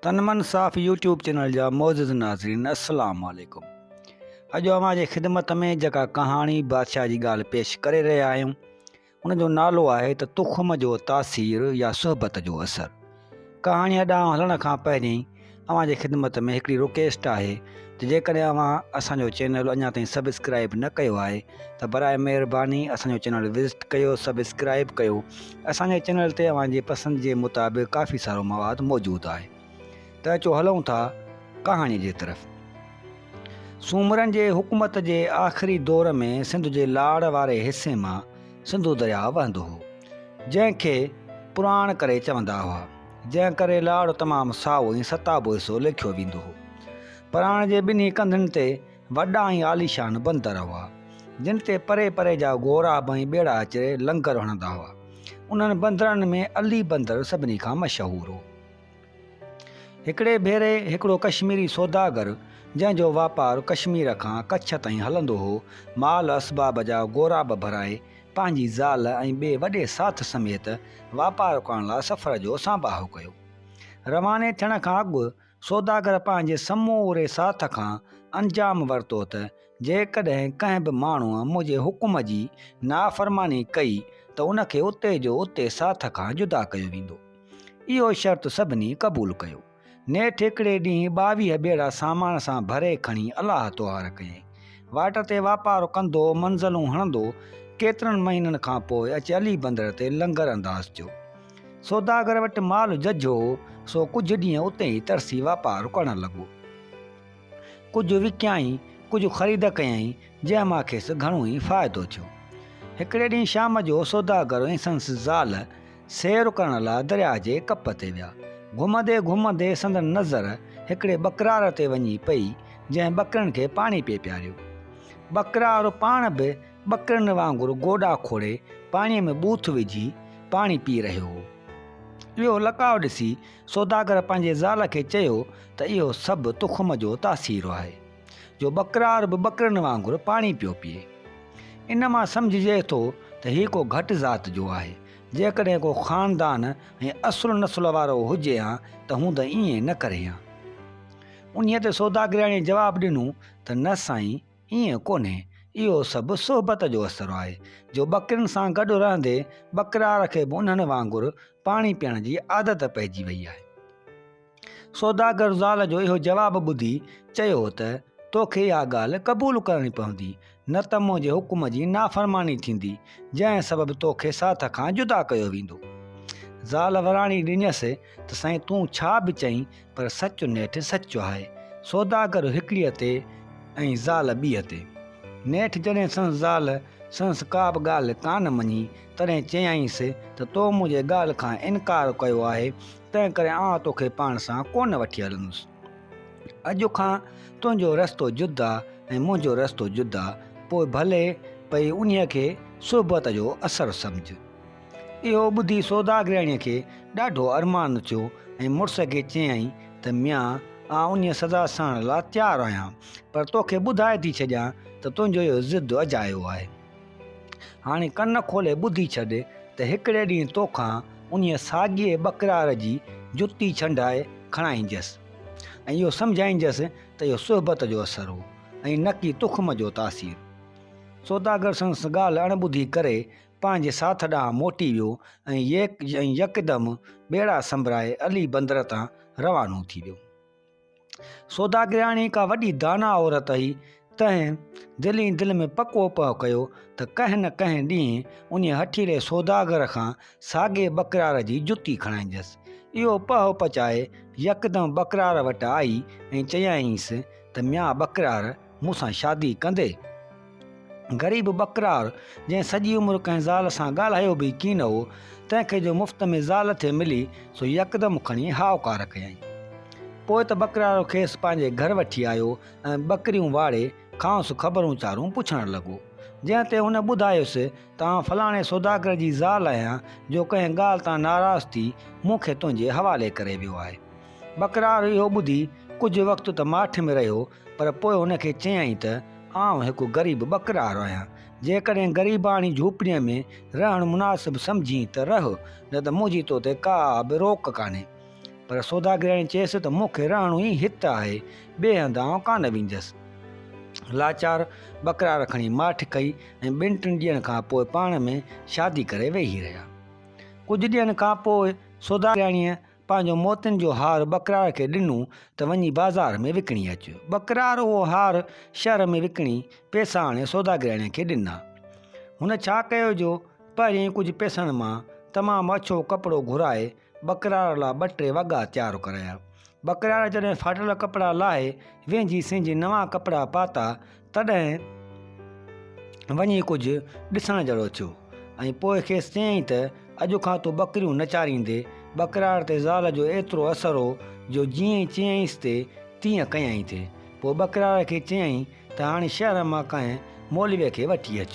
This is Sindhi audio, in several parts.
تن من صاف يوٽيوب چينل جا معزز ناظرين السلام عليڪم اڄ اوهان جي خدمت ۾ جيڪا ڪهاڻي بادشاهه جي ڳالهه پيش ڪري رهيا آهيون ان جو نالو آهي ته تخم جو تاثير يا صحبت جو اثر. ڪهاڻيء ڏانهن هلڻ کان پهرين اوهان جي خدمت ۾ هڪڙي رڪيسٽ آهي ته جيڪڏهن اوهان اسان جو چينل اڃا تائين سبسڪرائيب نه ڪيو آهي ته براء مهرباني اسان جو چينل وزٽ ڪيو سبسڪرائيب ڪيو اسان جي چينل تي اوهان جي پسند جي مطابق ڪافي سارو مواد موجود آهي ته اچو هلون ٿا ڪهاڻي جي طرف. سومرن جي حڪومت جي آخري دور ۾ سنڌ جي لاڙ واري حصي مان سنڌو درياء وهندو هو، جنهن کي پراڻ ڪري چوندا هئا، جنهن ڪري لاڙ تمام سائو ۽ ستابو حصو ليکيو ويندو هو. پراڻ جي ٻنهي ڪنڌين تي وڏا ۽ عاليشان بندر هئا، جن تي پري پري جا غوراب ۽ ٻيڙا اچي لنگر هڻندا هئا. انهن بندرن ۾ علي بندر سڀني کان مشهور هو. هڪڙي ڀيري هڪڙو ڪشميري سوداگر، جنهن جو واپار ڪشمير کان ڪڇ تائين هلندو هو، مال اسباب جا غوراب ڀرائي، پنهنجي زال ۽ ٻئي وڏي ساٿ سميت واپار ڪرڻ لاء سفر جو سانباهو ڪيو. رواني ٿيڻ کان اڳ سوداگر پنهنجي سموري ساٿ کان انجام ورتو ته جيڪڏهن ڪنهن به ماڻهوء منهنجي حڪم جي نافرماني ڪئي ته ان کي اتي جو اتي ساٿ کان جدا ڪيو ويندو. اهو شرط سڀني قبول ڪيو. نيٺ هڪڙي ڏينهن 22 ٻيڙا سامان سان ڀري کڻي الله توهار ڪيائين. واٽ تي واپار ڪندو، منزلون هڻندو، ڪيترن مهينن کان پوء اچي علي بندر تي لنگر انداز ٿيو. سوداگر وٽ مال ججهو هو، سو ڪجهه ڏينهن اتي ئي ترسي واپار ڪرڻ لڳو. ڪجهه وڪيائين، ڪجهه خريد ڪيائين، جنهن مان کيس گهڻو ئي فائدو ٿيو. هڪڙي ڏينهن شام جو سوداگر ۽ سندس زال سير ڪرڻ لاء درياء جي ڪپ تي ويا. گهمندي گهمندي سندن نظر هڪڙي ٻڪرار تي وڃي پئي، جنهن ٻڪرين کي پاڻي پئي پياريو. ٻڪرار پاڻ به ٻڪرين وانگر گوڏا کوڙي پاڻيء ۾ ٻوٿ وجهي پاڻي پي رهيو هو. اهو لقاء ڏسي سوداگر پنهنجي زال کي چيو ته اهو سڀ تخم جو تاثير آهي، جو ٻڪرار به ٻڪرين وانگر پاڻي پيو پيئي. ان مان سمجهجي ٿو ته هي ڪو گهٽ ذات جو آهي. جيڪڏهن ڪو خاندان ۽ اصل نسل وارو هجي هان ته هوند ائين نه ڪري هان. انهيء تي سوداگرياڻيء جواب ڏنو ته نه سائين، ائين ڪونهي، اهو سڀ صحبت جو اثر آهي، جو ٻڪرين سان گڏ رهندي ٻڪرار کي به انهن وانگر پاڻي پيئڻ جي عادت پئجي وئي آهي. سوداگر زال جو اهو جواب ٻڌي چيو ته توکي اها ڳالهه قبول ڪرڻي پوندي، نه ته منهنجي حڪم جي نافرماني ٿيندي، جنهن سبب توکي ساٿ کان جدا ڪيو ويندو. زال وراڻي ڏنيس ته سائين تون ڇا به چئين پر سچ نيٺ سچ آهي. سوداگر هڪڙيء تي ۽ زال ٻيء تي. نيٺ جڏهن سندس زال سندس ڪا به ڳالهه ڪانه مڃي، تڏهن چيائينس ته تو منهنجي ڳالهه کان انڪار ڪيو آهي، تنهنڪري آئون توکي پاڻ سان ڪونه وٺي هلندس. اڄ کان تنهنجو رستو جدا ۽ منهنجو رستو جدا، پوء ڀلي پئي انهيء کي صحبت جو اثر سمجهه. اهو ٻڌي سوداگرياڻيء کي ڏاڍو ارمان ٿيو ۽ مڙس کي چيائين ته ميان، آء انهيء سزا سهڻ لاء تيار آهيان، پر توکي ٻڌائي ٿي ڇڏيان ته تنهنجو اهو ضد اجايو آهي. هاڻي ڪن کولي ٻڌي ڇڏ ته هڪڙي ڏينهن توکان انهيء ساڳيء ٻڪرار جي جتي ڇنڊائي کڻائينجس ۽ اهو سمجهائينجس ته اهو صحبت جو اثر هو ۽ نه ڪي تخم جو تاثير. سوداگر سندس ڳالهه اڻ ٻڌي ڪري پنهنجي ساٿ ڏانهن موٽي ويو ۽ يڪدم ٻيڙا سنڀرائي علي بندر تان روانو ٿي ويو. سوداگرياڻي ڪا وڏي دانا عورت هئي، تنهن دل ئي دل ۾ پڪو پهه ڪيو ته ڪنهن نه ڪنهن ڏينهن انهيء هٺيلي سوداگر کان ساڳئي ٻڪرار جي جتي کڻائيندس. اهو پهه پچائي يڪدم ٻڪرار وٽ آئي ۽ چيائينس ته ميان ٻڪرار! مون سان شادي ڪندي؟ غريب ٻڪرار، جنهن سڄي عمر ڪنهن زال سان ڳالهايو به ڪين هو، تنهن کي جو مفت ۾ زال ٿي ملي، سو يڪدم کڻي هائوڪار ڪيائين. پوء ته ٻڪرار کيس پنهنجي گهر وٺي آيو ۽ ٻڪريون واڙي کانئس خبرون چارون پڇڻ لڳو. جنهن تي هن ٻڌايس ته آئون فلاڻي سوداگر جي زال آهيان، جو ڪنهن ڳالهه تان ناراض ٿي مون کي تنهنجي حوالي ڪري ويو آهي. ٻڪرار اهو ٻڌي ڪجهه وقت ته ماٺ ۾ رهيو، پر پوء هن کي چيائين ته، آئون هڪ غريب ٻڪرار آهيان. جيڪڏهن غريباڻي جهوپڙيء ۾ رهڻ مناسب سمجهين ته رهه، نه ته منهنجي تو تي ڪا به روڪ ڪانهي. پر سوداگرياڻي چيس ته مون کي رهڻو ئي هت آهي، ٻئي هنڌ آئون ڪانه ويندس. لاچار ٻڪرار کڻي ماٺ ڪئي ۽ ٻن ٽن ڏينهن کان پوء پاڻ ۾ شادي ڪري ويهي رهيا. ڪجهه ڏينهن کان پوء سوداگرياڻيء پنهنجو موتين جو هار ٻڪرار کي ڏنو ته وڃي بازار ۾ وڪڻي اچ. ٻڪرار اهو هار شهر ۾ وڪڻي پئسا آڻي سوداگرياڻيء کي ڏنا. هن ڇا ڪيو جو پهرين ڪجهه پئسن مان تمام اڇو ڪپڙو گهرائي ٻڪرار لاء ٻه ٽي وڳا تيار ڪرايا. ٻڪرار جڏهن ڦاٽل ڪپڙا لاهي وينجهي سينجهي نوان ڪپڙا پاتا تڏهن وڃي ڪجهه ڏسڻ جهڙو ٿيو ۽ پوء کيس چيائين ته اڄ کان تون ٻڪريون نه چاريندي. ٻڪرار تي زال جو ايترو اثر هو جو جيئن ئي چيائينس تي تيئن ڪيائين ٿي. پوء ٻڪرار کي چيائين ته هاڻي شهر مان ڪنهن مولويء کي وٺي اچ.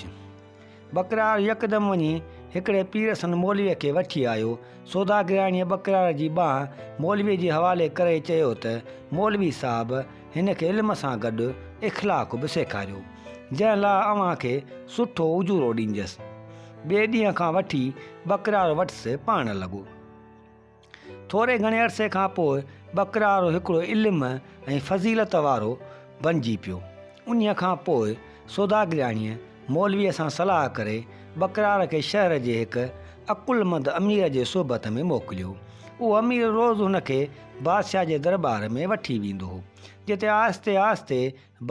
ٻڪرار يڪدم وڃي هڪڙي پيرسن مولويء کي وٺي آيو. سوداگرياڻيء ٻڪرار جي ٻانهن مولويء جي حوالي ڪري چيو ته، مولوي صاحب هن کي علم سان گڏ اخلاق به سيکاريو، جنهن لاء اوهان کي سٺو اجورو ڏينديس. ٻئي ڏينهن کان وٺي ٻڪرار وٽس پڙهڻ لڳو. ٿوري گهڻي عرصي کان پوء ٻڪرار هڪڙو علم ۽ فضيلت وارو بنجي پيو. انهيء کان پوء سوداگرياڻيء مولويء سان صلاح ڪري ٻڪرار کي شهر جي هڪ عقلمند امير جي صحبت ۾ موڪليو. اهو امير روز هن کي بادشاهه جي درٻار ۾ وٺي ويندو هو، جتي آهستي آهستي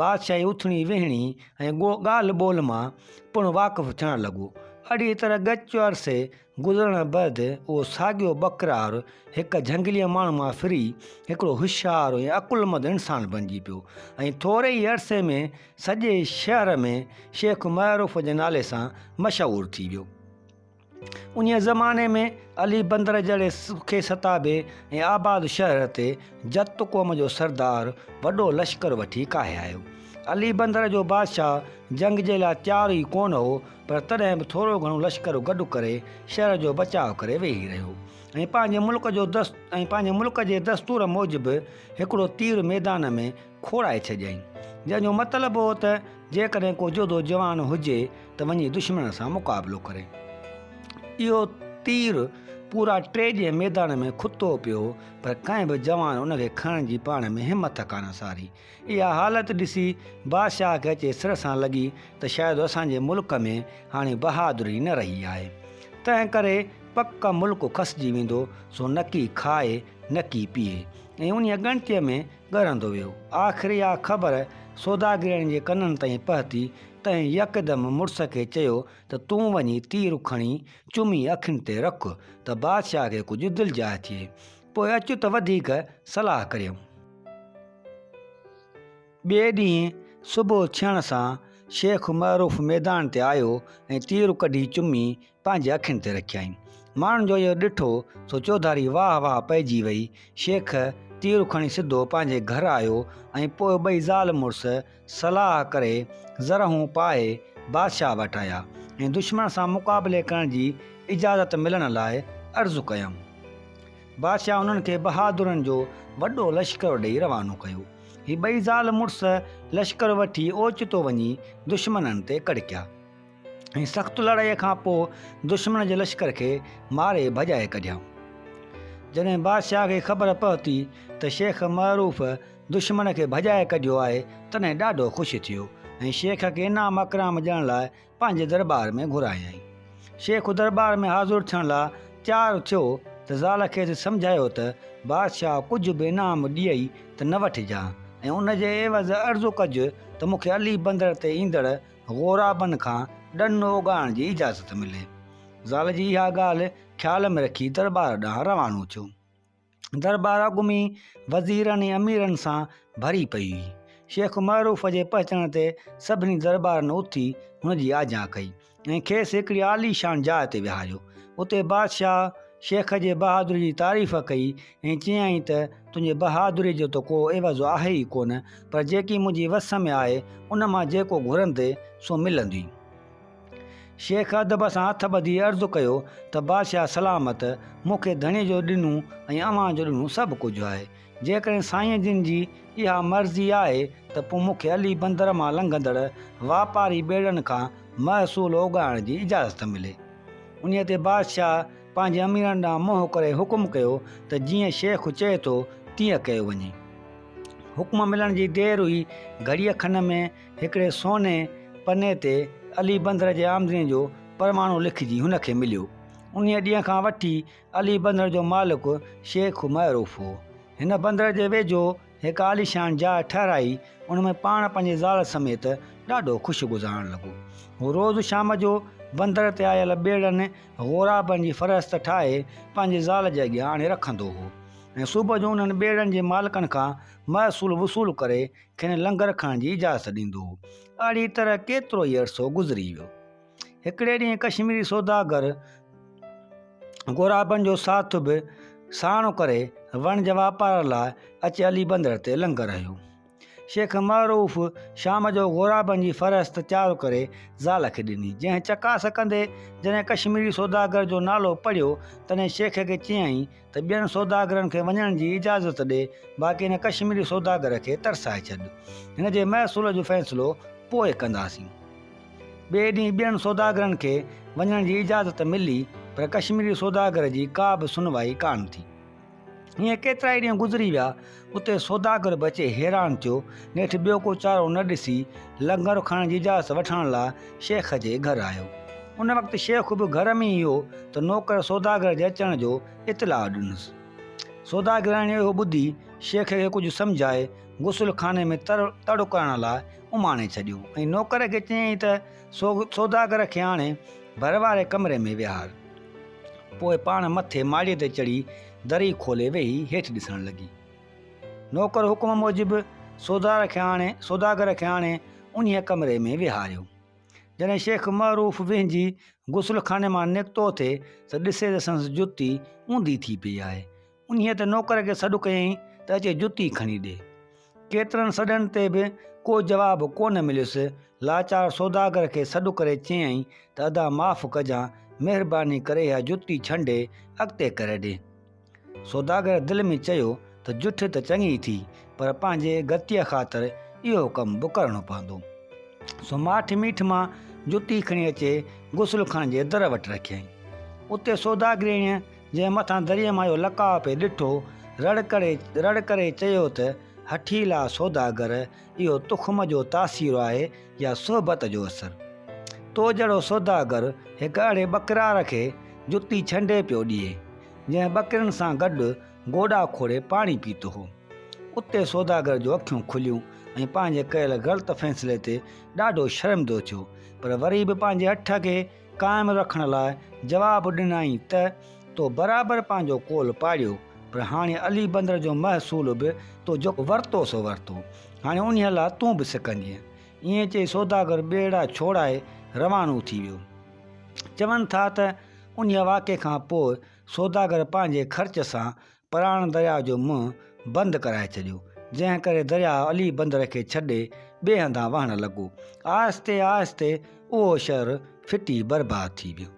بادشاهي اٿڻي ويهڻي ۽ ڳالهه ٻولهه مان پڻ واقف ٿيڻ لڳو. اهڙيء طرح ڳچ عرصي گذرڻ بعد اهو ساڳيو ٻڪرار هڪ جهنگلي ماڻهو مان ڦري هڪڙو هوشيار ۽ عقلمند انسان بنجي پيو ۽ ٿوري ئي عرصي ۾ سڄي شهر ۾ شيخ معروف جي نالي سان مشهور ٿي ويو. انهيء زماني ۾ علي بندر جهڙي سکي ستابي ۽ آباد شهر تي جت قوم جو سردار وڏو لشڪر وٺي ڪاهي آيو. علي بندر جو بادشاهه جنگ جي لاء تيار ئي ڪونه هو، پر تڏهن به ٿورو گهڻو لشڪر گڏ ڪري شهر جو بچاء ڪري ويهي رهيو ۽ پنهنجي ملڪ جو ۽ پنهنجي ملڪ جي دستور موجب هڪڙو تير ميدان ۾ کوڙائي ڇڏيائين، جنهن جو مطلب هو ته جيڪڏهن ڪو جوڌو جوان هجي ته وڃي دشمن سان مقابلو ڪري. اهو تير پورا ٽي ڏينهن ميدان ۾ کتو پيو هو، پر ڪنهن به جوان ان کي کڻڻ جي پاڻ ۾ همٿ ڪانه ساري. اها حالت ڏسي بادشاهه کي اچي سر سان لڳي ته شايد اسان جي ملڪ ۾ هاڻي بهادري نه رهي آهي، تنهن ڪري پڪ ملڪ کسجي ويندو، سو نڪي کائي نڪي پيئي ۽ انهيء ڳڻتيء ۾ ڳرندو ويو. آخر اها خبر سوداگرياڻي جي ڪنن تائين پهتي، تنهن يڪدم مڙس کي چيو ته تون وڃي تير کڻي چمي اکين تي رک ته بادشاهه کي ڪجهه دلجاء ٿئي. پوء اچ ته وڌيڪ صلاح ڪريون. ٻئي ڏينهن صبح ٿيڻ سان شيخ معروف ميدان تي آيو ۽ تير ڪڍي چمي پنهنجي اکين تي رکيائين. ماڻهن جو اهو ڏٺو سو چوڌاري واهه واهه پئجي وئي. شيخ تير کڻي سڌو پنهنجي گهر آيو ۽ پوء ٻئي زال مڙس صلاح ڪري زرهون پائي بادشاهه وٽ آيا ۽ دشمن سان مقابلي ڪرڻ جي اجازت ملڻ لاء عرض ڪيائون. بادشاهه انهن کي بهادرن جو وڏو لشڪر ڏيئي روانو ڪيو. هي ٻئي زال مڙس لشڪر وٺي اوچتو وڃي دشمنن تي ڪڙڪيا ۽ سخت لڙائيء کان پوء دشمن جي لشڪر کي ماري ڀڄائي ڪڍيائون. جڏهن بادشاهه کي خبر پهتي ته شيخ معروف دشمن کي ڀڄائي ڪڍيو آهي، تڏهن ڏاڍو خوش ٿيو ۽ شيخ کي انعام اڪرام ڏيڻ لاء پنهنجي درٻار ۾ گهرايائين. شيخ درٻار ۾ حاضر ٿيڻ لاء تيار ٿيو ته زال کيس سمجهايو ته بادشاهه ڪجهه به انعام ڏيئي ته نه وٺجان ۽ ان جي عيوض عرض ڪج ته مون کي علي بندر تي ايندڙ غورابن کان ڏن اوڳاڙڻ جي اجازت ملي. زال جي اها ڳالهه خيال ۾ رکي درٻار ڏانهن روانو ٿيو. درٻار اڳ ۾ وزيرن ۽ اميرن سان ڀري پئي هئي. شيخ معروف جي پهچڻ تي سڀني درٻارن اٿي هن جي آجيان ڪئي ۽ کيس هڪڙي عاليشان جاء تي ويهاريو. اتي بادشاهه شيخ جي بهادري جي تعريف ڪئي ۽ چيائين ته تنهنجي بهادريء جو ته ڪو عيوض آهي ئي ڪونه، پر جيڪي منهنجي وس ۾ آهي، ان مان جيڪو گهرندين سو ملندئي. شيخ ادب سان هٿ ٻڌي عرض ڪيو ته بادشاهه سلامت، مون کي ڌڻي جو ڏنو ۽ اوهان جو ڏنو سڀ ڪجهه آهي. جيڪڏهن سائين جن جي اها مرضي آهي ته پوء مون کي علي بندر مان لنگهندڙ واپاري ٻيڙن کان محصول اوڳاڙڻ جي اجازت ملي. انهيء تي بادشاهه پنهنجي اميرن ڏانهن منهن ڪري حڪم ڪيو ته جيئن شيخ چئي ٿو تيئن ڪيو وڃي. حڪم ملڻ جي دير هئي، گهڙيء کن ۾ هڪڙي سوني پني تي علي بندر جي آمدنيء جو پروانو لکجي هن کي مليو. انهيء ڏينهن کان وٺي علي بندر جو مالڪ شيخ معروف هو. هن بندر جي ويجهو هڪ عاليشان جاء ٺهرائي ان ۾ پاڻ پنهنجي زال سميت ڏاڍو خوش گذارڻ لڳو. هو روز شام جو بندر تي آيل ٻيڙن غورابن جي فهرست ٺاهي پنهنجي زال جي اڳيان آڻي رکندو هو ۽ صبح جو انهن ٻيڙن جي مالڪن کان محصول وصول ڪري کين لنگر کڻڻ جي اجازت ڏيندو هو. اهڙي طرح ڪيترو ئي عرصو گذري ويو. هڪڙي ڏينهن ڪشميري سوداگر غورابن جو ساٿ به ساڻ ڪري وڻج واپار لاء اچي علي بندر تي لنگر هنيو. شيخ معروف شام جو غورابن جي فهرست تيار ڪري زال کي ڏني، جنهن چڪاس ڪندي جڏهن ڪشميري سوداگر جو نالو پڙهيو، تڏهن شيخ کي چيائين ته ٻين سوداگرن کي وڃڻ جي اجازت ڏي، باقي هن ڪشميري سوداگر کي ترسائي ڇڏ. هن جي محصول جو فيصلو پوء ڪنداسين. ٻئي ڏينهن ٻين سوداگرن کي وڃڻ جي اجازت ملي، پر ڪشميري سوداگر جي ڪا به سنوائي ڪانه ٿي. ائين ڪيترائي ڏينهن گذري ويا. اتي سوداگر به اچي حيران ٿيو. نيٺ ٻيو ڪو چارو نه ڏسي، لنگر کڻڻ جي اجازت وٺڻ لاء شيخ جي گهر آيو. ان وقت شيخ به گهر ۾ ئي هو ته نوڪر سوداگر جي اچڻ جو اطلاع ڏنس. سوداگراڻيء اهو ٻڌي شيخ کي ڪجهه سمجهائي غسل خاني ۾ تڙ ڪرڻ لاء اماڻي ڇڏيو ۽ نوڪر کي چيائين ته سوداگر کي آڻي ڀر واري ڪمري ۾ ويهار. پوء پاڻ مٿي ماڙيء تي چڙهي دري کولي ويهي هيٺ ڏسڻ لڳي. نوڪر حڪم موجب سوداگر کي آڻي انهيء ڪمري ۾ ويهاريو. جڏهن شيخ معروف وهنجي غسل خاني مان نڪتو ٿي ته ڏسي ته سندس جتي اونڌي ٿي پئي آهي. انهيء تي نوڪر کي سڏ ڪيائين ته اچي جتي کڻي ڏي. ڪيترن سڏن تي به ڪو جواب ڪونه مليس. لاچار سوداگر کي سڏ ڪري چيائين ته ادا معاف ڪجان، مهرباني ڪري اها جتي ڇنڊي اڳتي ڪري ڏي. سوداگر دل ۾ چيو ته جٺ ته چڱي ٿي، پر پنهنجي گتيء خاطر اهو ڪم به ڪرڻو پوندو. سو ماٺ ميٺ مان جتي کڻي اچي غسل خاني جي در وٽ رکيائين. اتي سوداگريڻيء جنهن مٿان دريء مان اهو لقاء پئي ڏٺو، رڙ ڪري رڙ ڪري چيو ته، هٺيلا سوداگر، اهو تخم جو تاثير آهي يا صحبت جو اثر؟ تو جهڙو سوداگر هڪ اهڙي ٻڪرار کي جتي ڇنڊي پيو ڏئي، جنهن ٻڪرين سان گڏ گوڏا کوڙي پاڻي پيتو هو. اتي سوداگر جو اکيون کليون ۽ پنهنجي ڪيل غلط فيصلي تي ڏاڍو شرمندو ٿيو، پر وري به پنهنجي هٺ کي قائم رکڻ لاء جواب ڏنائين ته، تو برابر پنهنجو قول پاڙيو، پر هاڻي علي بندر جو محصول به تو جيڪو ورتو سو ورتو، هاڻي انهيء لاء تون به سڪندينء. ائين چئي سوداگر ٻيڙا ڇوڙائي روانو ٿي ويو. چون ٿا ته انهيء واقعي کان پوء سوداگر پنهنجي خرچ سان پراڻ درياء جو منهن بند ڪرائي ڇڏيو، جنهن ڪري درياء علي بندر کي ڇڏي ٻئي هنڌان وهڻ لڳو. آهستي آهستي اهو شهر ڦٽي برباد ٿي ويو.